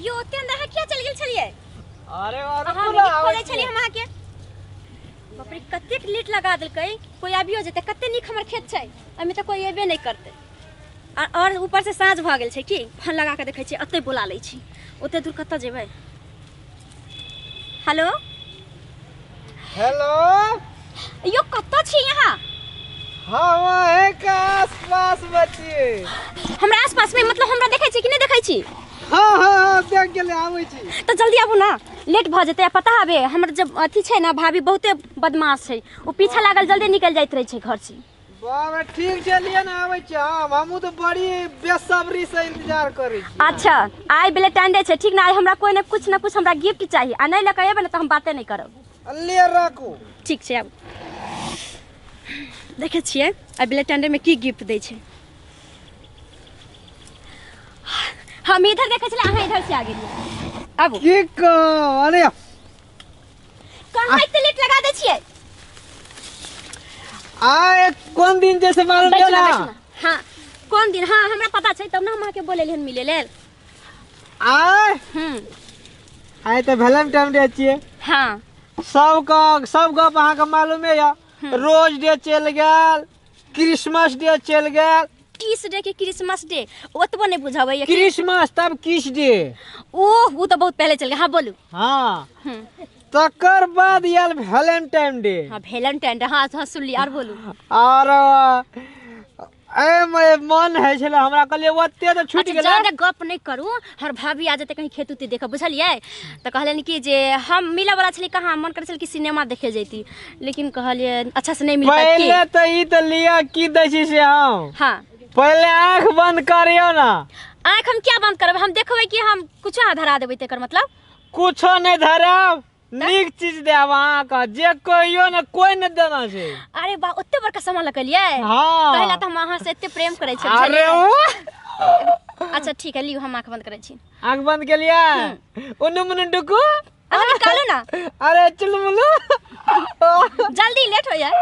यो ओते अंदर अहाँ किया चलि गेल छलियै? अरे अहाँ रुकू ना, नहि आबै खोलै छी। छलियै हम अहाँके। बाप रे, कतेक लेट लगा देलकै। कोई आबियो जेतै, कते नीक हमर खेत छै, एहिमे तऽ कोई एबे नहि करतै। और ऊपर से साँझ भऽ गेल छै की। फोन लगा कऽ देखै छियै, एतै बोला लै छी, ओते दूर कतऽ जेबै। हेलो। हेलो। यो कतऽ छी अहाँ? हम अहाँके आस पास बचिए। हमरा आस पास में मतलब हमरा देखै छी कि नहि देखै छी? हाँ हाँ हाँ, देख गेलै, आबै छी। तऽ जल्दी आबू ना, लेट भऽ जेतै। आ पता हबे हमर जब अथी छै ना, भाभी बहुते बदमाश छै, ओ पीछा लागल जल्दी निकल जाइत रहै छै घर से। बाबा ठीक छै, लिए ना आबै छी हम। हमहूँ तऽ बड़ी बेसब्री से इंतजार करै छी। अच्छा, आइ वैलेंटाइन डे छै, ठीक ना? आइ हमरा कोई ने कुछ न कुछ हमरा गिफ्ट चाही, आ नहि लऽ कऽ एबै ने तऽ हम बाते नहि करब। लिए राखू। ठीक छै, आबू। देखै छियै आइ वैलेंटाइन डे में की गिफ्ट दै छै। हम इधर देखै छलियै, अहाँ इधर से आ गेलियै। आबू। की कहब, अरे कहाँ एते लेट लगा दै छियै? आइ कोन दिन जैसे मालूम बैठू छै ना, ना? बैठू ना। हाँ कोन दिन? हाँ हमरा पता छै, तब ने हम अहाँके बोलेली हन मिले लेल। आइ हम्म आइ तऽ वैलेंटाइन डे छियै। हाँ। सबके सब गप अहाँके मालूमे यऽ। रोज डे चलि गेल, क्रिसमस डे चलि गेल। किस डे के क्रिसमस डे ओतबो नहि बुझाबैया। क्रिसमस तब किस डे? ओह, ओ तऽ बहुत पहले चल गेल। हाँ बोलू। हाँ। हम्म तकर बाद आयल वैलेंटाइन डे। हाँ वैलेंटाइन डे, हाँ हाँ सुनली, आर बोलू। और एहिमे मन होइ छलै हमरा, कहलियै ओते तऽ छूटि अच्छा गेलै। ज्यादा गप नहि करू, हमर भाभी आ जेतै कहीं खेत उत देखऽ, बुझलियै? तऽ कहलनि कि जे हम मिलऽ वाला छली कहाँ, मन करै छल कि सिनेमा देखे जैती, लेकिन कहलियै अच्छा से नहि मिल पायत की। पहिले तऽ ई तऽ लिअ, की दै छी से हम। हाँ। पहिले आँख बंद करियौ ना। आँख हम क्या बंद करब? हम देखबै कि हम कुछो अहाँ धरा देबै, तेकर मतलब? कुछो नहि धराब, नीक चीज देब अहाँके, जे कहियो ने कोई नहि देना छै। अरे बा, ओते बड़का सामान लगलियै? हाँ। पहला तऽ हम अहाँ से एते प्रेम करै छी। अरे वाह। अच्छा ठीक है, लियौ, हम आँख बंद करै छी। आँख बंद केलियै? उन्नू मुन्नू डुकू। अहाँ निकालू ना। अरे चुनु मुनु। जल्दी, लेट हो जाए।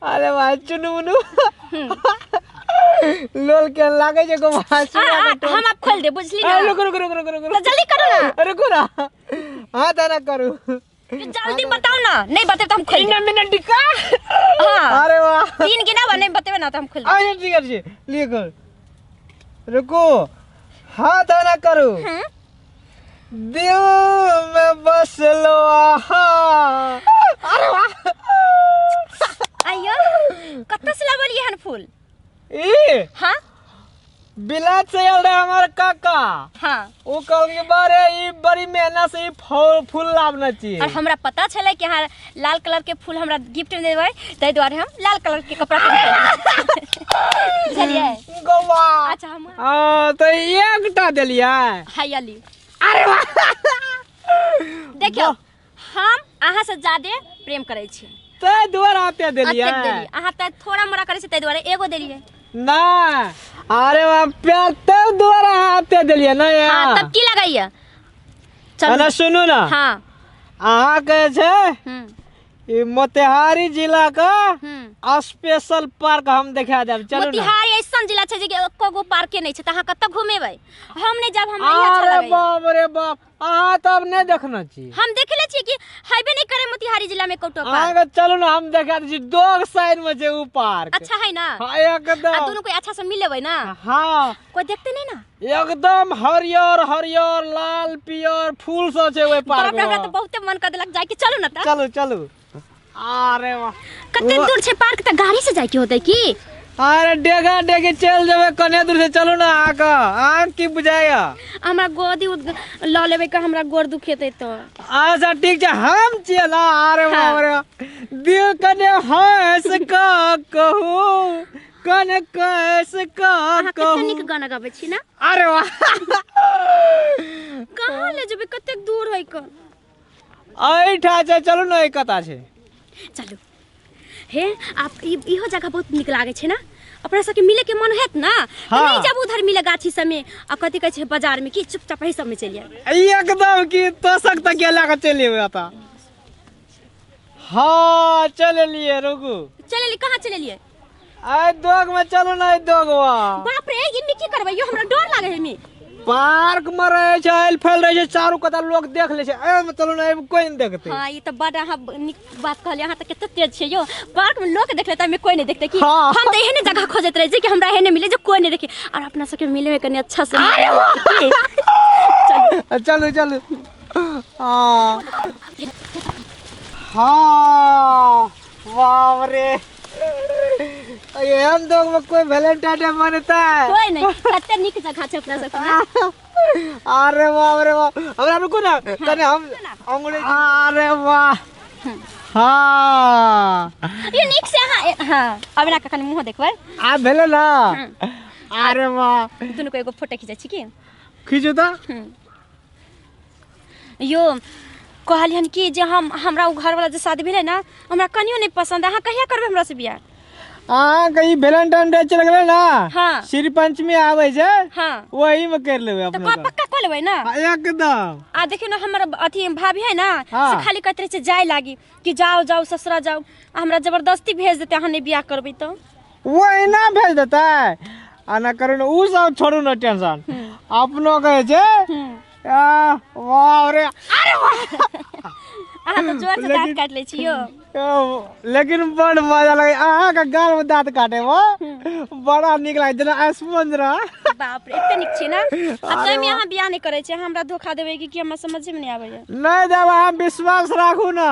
अरे भाई, चुनु मुनु लोल के लागे छै गो। हम आप खोल दे, बुझली ना? रुकू रुकू रुकू रुकू रुकू। तो जल्दी करो ना। रुकू ना, हाँ दाना करू। जल्दी बताओ ना, नहीं बतेब तो हम खोल तीन देब। मिनट डिका। हाँ। अरे वाह। तीन गिना नहीं बतेबे ना तो हम खोल देब। अच्छा ठीक है, लिए कर, रुकू, हाँ दाना करू। दिल में बस लो आहा। अरे वाह। आइयो, कतऽ से लाबलियै हन फूल? ई हाँ। बिलात से आयल रहे हमार काका। हाँ। वो कहल कि बारे ई बड़ी मेहनत से ई फूल फूल लाबना चाहिए। और हमरा पता छलै कि अहाँ लाल कलर के फूल हमरा गिफ्ट में देबै, ताहि दुआरे हम लाल कलर के कपड़ा पहिनलियै, बुझलियै? गोवा। अच्छा हम हाँ तो एकटा देलियै। हाय अली। अरे वाह। देखियौ, हम अहाँ से ज्यादे प्रेम करै छी, ताहि दुआरे आते देलियै। अतेक देलियै। अहाँ तऽ थोड़ा मोड़ा करै छी, ताहि दुआरे एगो देलियै। ना, अरे वाह, प्यार ताहि दुआरे अहाँ आते देलियै ना। हाँ, तब की लगैया? चलू। अरे सुनू ना। हाँ। अहाँके छै ई मोतिहारी जिला का स्पेशल पार्क हम देखा देब, चलू ना। मोतिहारी ऐसन जिला छै जे कि एको गो पार्के नहि छै, तऽ अहाँ कतऽ घुमेबै? हम नहि जायब, हमरा नहि अच्छा अरे लगैया। बाप रे बाप, अहाँ तऽ अब नहि देखने छी। हम देखले छियै कि हेबे नहि करे मोतिहारी जिला में एकोटो पार्क। अहाँके चलू ना, हम देखा दै छी, दोग साइड में छै उ पार्क। अच्छा है ना? हाँ एकदम। आ दोनों कोई अच्छा से मिल लेबै ना? हाँ। कोई देखते नहीं ना? एकदम हरियर हरियर लाल पियर फूल सब छै ओहि पार्क बाप रे, हमरा में। तऽ बहुते मन कर देलक जाय के, चलू ना तऽ। चलू चलू। अरे वाह। कते दूर छै पार्क? तऽ गाड़ी से जाय के होतै की? अरे डेगा डेगी चल जेबै कने दूर से, चलू ना। अहाँके अहाँ की बुझाइया? हमरा गोदी लऽ लेबै के, हमरा गोर दुखेतै तऽ। अच्छा ठीक छै, हम छियै ना। अरे बाप रे, दिल कने हंस क कहू, कने कैस क अहाँ कते कहू। नीक गाना गाबै छी ना। अरे वाह। कहाँ ले जेबै? कतेक दूर है क? एहिठा छै, चलू ने, एहि कता छै। चलू। हे आप इहो जगह बहुत नीक लागै छै ना? अपना सबके मिले के मन हेत ना तऽ हाँ। नहीं जाबू उधर मिले गाछी सब में आ कथी कहै छै बाजार में, की चुपचाप एही सब में चलि आयब। एकदम, की तोसक तक लए कऽ चलि एबै एतऽ। हाँ चल एलियै, रुकू। चलि एलियै? कहाँ चलि एलियै? आइ दोग में चलू ना, दोगवा। बाप रे, ई में की करबै यो? हमरा डर लागे है में। पार्क में रहे छै, आयल फैल रहे छै, चारू कता लोग देख ले छै। एहिमे चलू ने, एहिमे कोई नहीं देखते। हाँ, ई तऽ बड अहाँ नीक बात कहलियै। अहाँ तऽ कते तेज छियै यौ। पार्क में लोग देख लेतै, एहिमे कोई नहीं देखते की? हाँ। हम तऽ एहने जगह खोजैत रहै छी कि हमरा एहने मिले जो कोई नहीं देखे और अपना सबके मिले में कनी अच्छा से। चलू। चलू चलू। हाँ हाँ, बाप रे, एहन लोग में कोई वैलेंटाइन डे मनता है? कोई नहीं, कते नीक जगह छै अपना सबके। अरे बाप रे बाप, हमरा रुकू ना कने, हम अंगुली। अरे वाह, हाँ। ये नीक से अहाँ, हाँ, अब ना कखन मुँह देखबै। आ भेलै ना? अरे वाह। दुनू को एगो फोटो खींचै छी की? खींचू तऽ। यो कहलियन कि जे हम हमरा ओ घरवाला जे शादी भेलै ना, हमरा कनियो नहीं पसंद है। अहाँ कहिया करबै हमरा से बियाह? अहाँ ई वैलेंटाइन डे चल गेलै ना? हाँ। श्री पंचमी आबै छै। हाँ। वही में कर लेबै तऽ अपने। पक्का कऽ लेबै ना? हाँ, एकदम। आ देखियौ ने, हमर अथी भाभी है ना, हाँ। से खाली कहैत रहै छै जाय लागी कि जाओ जाओ ससुरा जाओ, आ हमरा जबरदस्ती भेज देतै अहाँ नहि बियाह करबै तऽ। वो एना भेज देतै आ ना करू ने, उ सब छोड़ू ने टेंशन। अपनो कहै छै आ, वाह रे, अरे वाह। अहाँ तऽ जोर से दाँत काटि लै छी यौ। लेकिन बड़ मजा लगे अहाँके गाल में दाँत काटे में, बड़ा नीक लागे जेना स्पंज रह। बाप रे, एते नीक छी ना, आ ताहिमे अहाँ बियाह नहि करै छियै, हमरा धोखा देबै कि की, हमरा समझे मे नहि आबैया। नहीं देब, अहाँ विश्वास राखू ना।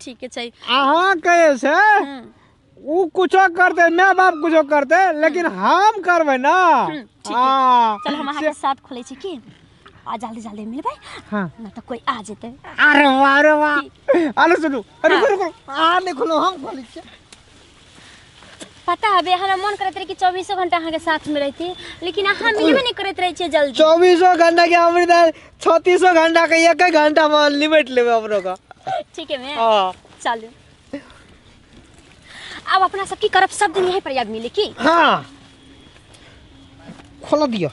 ठीक छै। अहाँ कहै छै उ कुछो करते, my बाप कुछो करते, लेकिन हम करबै ना। ठीक है। हाँ। चल, हम अहाँके साथ खोलै छी की, आ जल्दी जल्दी मिलबै। हाँ। ना तऽ कोई आ जेतै। अरे वाह, अरे वाह, अरे सुनू, अरे रुको रुको, अहाँ नहि खोलू, हम खोलै छियै। पता हबे, हमरा मन करैत रहे कि चौबीसों घंटा अहाँके साथ में रहती, लेकिन अहाँ मिलबे नहीं करैत रहे छियै जल्दी। चौबीसों घंटा के अमृत छत्तीसों घंटा के एक घंटा में लिमिट लेबै हमरो का। ठीक है मैं। हाँ। चलू, अब अपना सब की करब, सब दिन यहीं पर आब मिले की? हाँ, खोल दियो।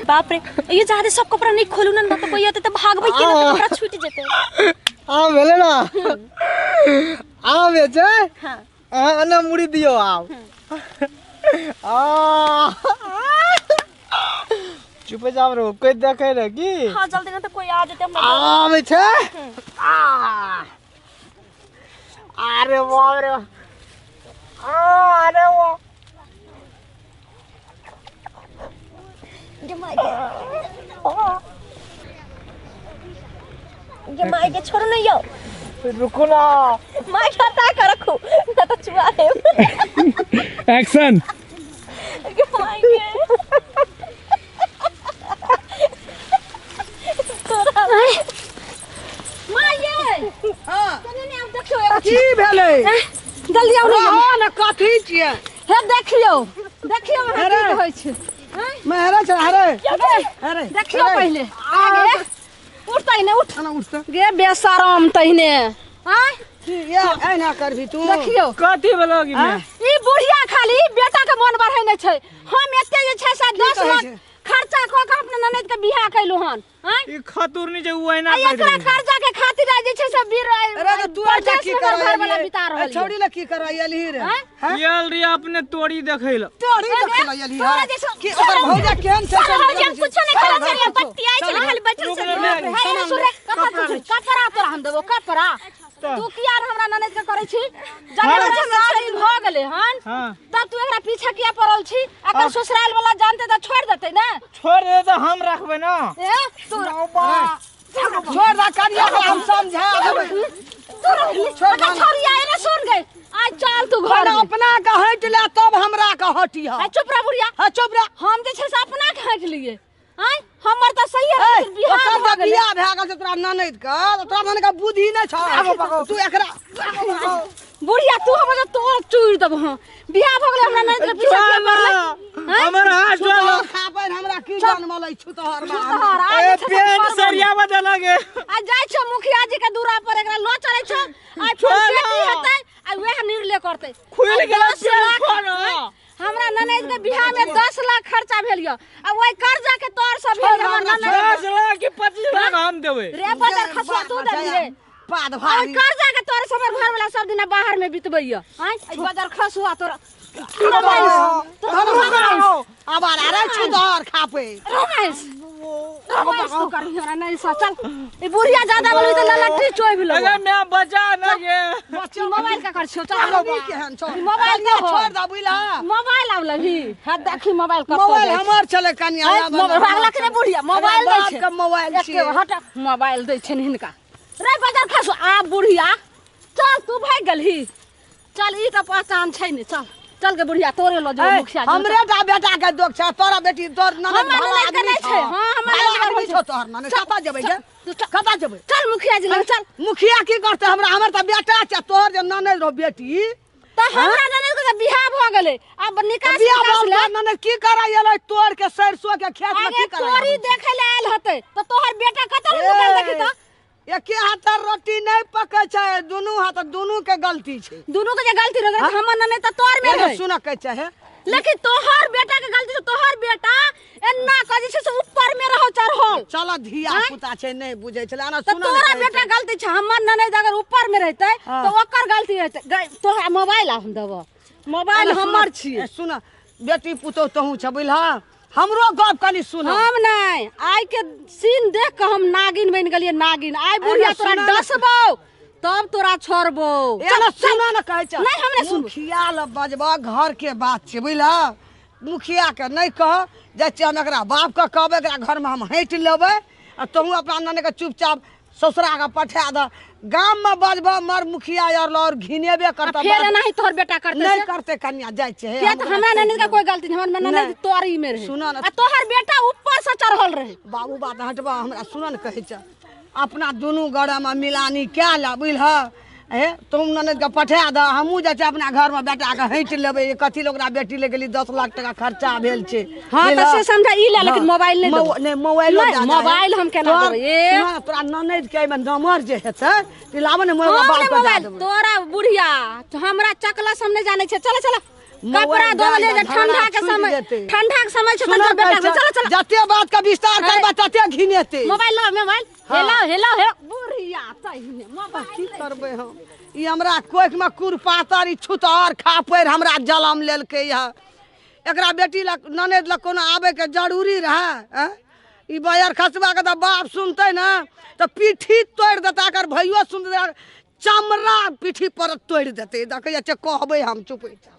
बाप रे, ये ज्यादा सब कपड़ा नहीं खोलू ना, ना तो कोई आते तो भागबै के ना, तो कपड़ा छूट जेतै। आ भेलै ना? आ बेचे। हाँ। अहाँ एना मुड़ी दियो आब। आ चुप जाब रो, कोई देखे रे की? हाँ, जल्दी ना तो कोई आ जेतै हमरा। आबै छै। आ अरे बाप रे, आ अरे वाह। गे माय गे, गे माय गे, छोड़ू नहीं यौ। रुकू ना। माय के हटा के रखू ना तो चुआ देब। एक्शन। गे माय गे, तोरा माय गे। हाँ। कने ने, आब देखियौ एगो। की भेलै? जल्दी आउ ने। हाँ ने, कथी छियै? हे देखियौ, देखियौ अहाँ अरे। की कहै छै। मैं हरे छै, हरे हरे। देखियौ पहिले आगे उठ तहिने, उठ। ना उठते। गे बेशरम तहिने आँय। की ये एना करबी तू? देखियौ। कथी भेलो कि हाँ? ई बुढ़िया खाली बेटा के मन बढ़ै नहि छै। हम एते जे छै से 10 कहै लाख छै? खर्चा कऽ के अपना ननद के बियाह कैलु हन आँय। ई खतुरनी जे उ एना आ कहि एकरा देलकै। कर्जा के खातिर जे छै से बीर अरे तो तू एजा की परदेश में करऽ घर वाला एलियै? बिता रहल ए, छौड़ी ला की करऽ एलही रे? आँय? हैं? गेल रही अपने तोड़ी देखै ल। तोड़ी देखऽ ला एलही? तोरा है जैसन कि ओकर भौजा केहन छै? सारा भौजी हम कुछो नहीं करऽ छलियै, बतियाइ छलियै, खाली बैठल रुक छलियै। रे, हे, हे, सुन रे, कपड़ा तू कपड़ा तोरा हम देबो कपड़ा। तू किया रे हमरा ननद के करै छी? जब हाँ। हमरा शादी भऽ गेलै हन हाँ। तब तू एकरा पीछे किया पड़ल छी? अकर ससुराल वाला जानते तऽ छोड़ देतै ने। छोड़ दे तऽ हम रखबै ना। ए तू छोड़ दा कनिया के, हम समझा देबै। छोड़ छोड़िया रे, सुन गई, आज चल तू घर पहिले में। अपना के हटि ले तब हमरा के हटिह। आ चुप रह बुढ़िया। हाँ, चुप रह। हम जे छै से अपना के हटि लिए आँय, हमर तऽ सही है, ए, लेकिन बियाह ओकर भऽ जे गेलै। बियाह भए गेल छै तोरा ननैद के, तऽ तोरा ननैद के बुद्धि नहि छौ, तू एकरा बुढ़िया तू हमर जे तोड़ चूरि देबो। हँ, बियाह भऽ गेलै, हमरा ननैद के पीछा किया पड़लै? आँय? हमर हाथ छुतहर खा पानि हमरा की जनमल अछि छुतहर बा। छुतहर, आइ ए जे छै से पेंट घर में। सरियाबऽ देलक। आ जाइ छौ मुखिया जी के दूरा पर एकरा लऽ चलै छौ, आ फेर चलो। जे की हेतै आ वएह निर्णय करतै। खुलि आ गेलै 10 पेंट लाख खोल। आँय? हमरा ननैद के बियाह में 10 लाख खर्चा भेल यऽ, आ ओहि कर्जा के तौर से भेल हमर ननैद। 10 लाख की 25 लाख हम देबै। रे बदर खसुआ, तू देबही रे? पाद आ भारी कर्जा के तौर से हमर घर वाला सब दिन बाहर में बितबै यऽ आँय। एहि बदर खसुआ तोरा। अब अरे छुदर खापे रोमांस रोमांस तू कर हमरा नहीं सा चल ई बुढ़िया ज्यादा बोलबी त ललट्टी चोइ भी अरे मैं बचा ना ये मोबाइल का कर छियो चल केहन छौ मोबाइल कनिया न हो। छोड़ द बुझला मोबाइल आव लभी हां देखी मोबाइल कत मोबाइल हमर छले कनिया मोबाइल भागला के रे बुढ़िया मोबाइल दै छै के मोबाइल एके हट मोबाइल दै छै हिनका रे बाजार खसो आ बुढ़िया चल तू भाग गेलही चल ई त पहचान छै ने चल चल के बुढ़िया तोरे ल जो मुखिया जी हमरे टा बेटा के दोख छै तोरा बेटी तोर ननद हमर भला ननद के आदमी नहि छै। छौ। हाँ, हमर भला ननद आदमी छै। छौ तोहर ननद कतऽ जेबै गे तू चल। कतऽ जेबै चल मुखिया जी लग चल मुखिया की करतै हमरा हमर तऽ बेटा छै तोहर जे ननद रहो बेटी त हमरा ननद के त बियाह भ गेलै अब निकास बियाह निकास भऽ ले गेल, ननद की करै एलै तोड़ के सरसों के खेत में आगे की करै तोरी देखे ले आयल होतै त तोहर बेटा कतऽ दुकान देखी त एके हाथर रोटी नहि पकै छै दुनू हाथ दुनू के गलती छै दुनू के जे गलती रहै त हमर ननद त तोर में एगो रहै सुनऽ कहै छै हे लेकिन तोहर बेटा के गलती छै तोहर बेटा एन्ना कह जे छै से ऊपर में रहो चढ़ल चल धिया पुता छै नहि बुझै छलै एना त सुनऽ तोरा ने कहै बेटा छै। गलती छै हमर ननद अगर ऊपर में रहतै हाँ। त ओकर गलती रहतै तोहरा मोबाइल हम देबो मोबाइल एना सुनऽ- हमर छी ए, सुनऽ बेटी पुतोह तोहूँ छ बुझलह हमरो गप कनी सुन हम नहीं आइ के सीन देख के हम नागिन बन गेलिए नागिन आइ बुढ़िया एना तोरा सुना ने- डसबो तब तोरा छोड़बो एना सुनऽ ने कहै छै नहीं, हम नहि सुनबो। मुखिया लग बजबह घर के बात छै बुझलह मुखिया के नहि कह जाइ छियै हम एकरा बाप के कहबै एकरा घरमे हम हटि लेबै आ तोहूँ अपना ननद के चुपचाप ससुरा के पठा दह गाम में बजबह मर मुखिया आर और घिनेबे आ करतऽ फेर एनाही तोहर बेटा करतै नहि से? करतै कन्या जाइ छै हे, किया हम तऽ हमरा ननद के कोई गलती नहीं हमर ननद नहि। तोरी में रहे सुनऽ ने। आ तोहर बेटा ऊपर से चढ़ल रहे बाबू बात हटबा हमरा सुनऽ ने कहै छै अपना दुनू गोड़ामे मिलानी कए ले बुझलह हे तुम ननद के पठा दह हमहूँ जाइ छियै अपना घरमे बेटाके हटि लेबै कथी लए ओकरा बेटी ले गेली 10 लाख टका खर्चा भेल छै हाँ, तऽ बुझलह? से समझा, ई ले, लेकिन हाँ। मोबाइल नहि देबौ। नहि मोबाइल नहि, मोबाइल हम केना देबै? ए। तोरा ननद के एहिमे नंबर जे हेतै तऽ लाबऽ ने मोबाइल हम बाप नहि के दए मोबाइल देबै तोरा बुढ़िया हमरा चकलस हम नहीं जाने छै चल चल कपड़ा मोबाइल धो ले दए जे दे, ठंडा के झगड़ा समय छुटि जेतै। ठंडा के समय छै सुनऽ तऽ बेटा कहै छै, चल चल जते बात के विस्तार है। करबै तते घिनेतै मोबाइल लो मोबाइल हाँ। हेलो हेलो हे बुढ़िया तहिने मोबाइल की करबै हम ई हमरा कोखिमे कुरपातर ई छुतहर खापरि हमरा जलम लेलकै हँ एकरा बेटी लग ननद लग कोनो आबैके जरूरी रहै आँय? ई बैर खसबाके तऽ बाप सुनतै ने तऽ पीठी तोड़ि देतै एकर भैयो सुनतै चमड़ा पीठी पर तोड़ि देतै देखै छै कहबै हम चुपै चाप।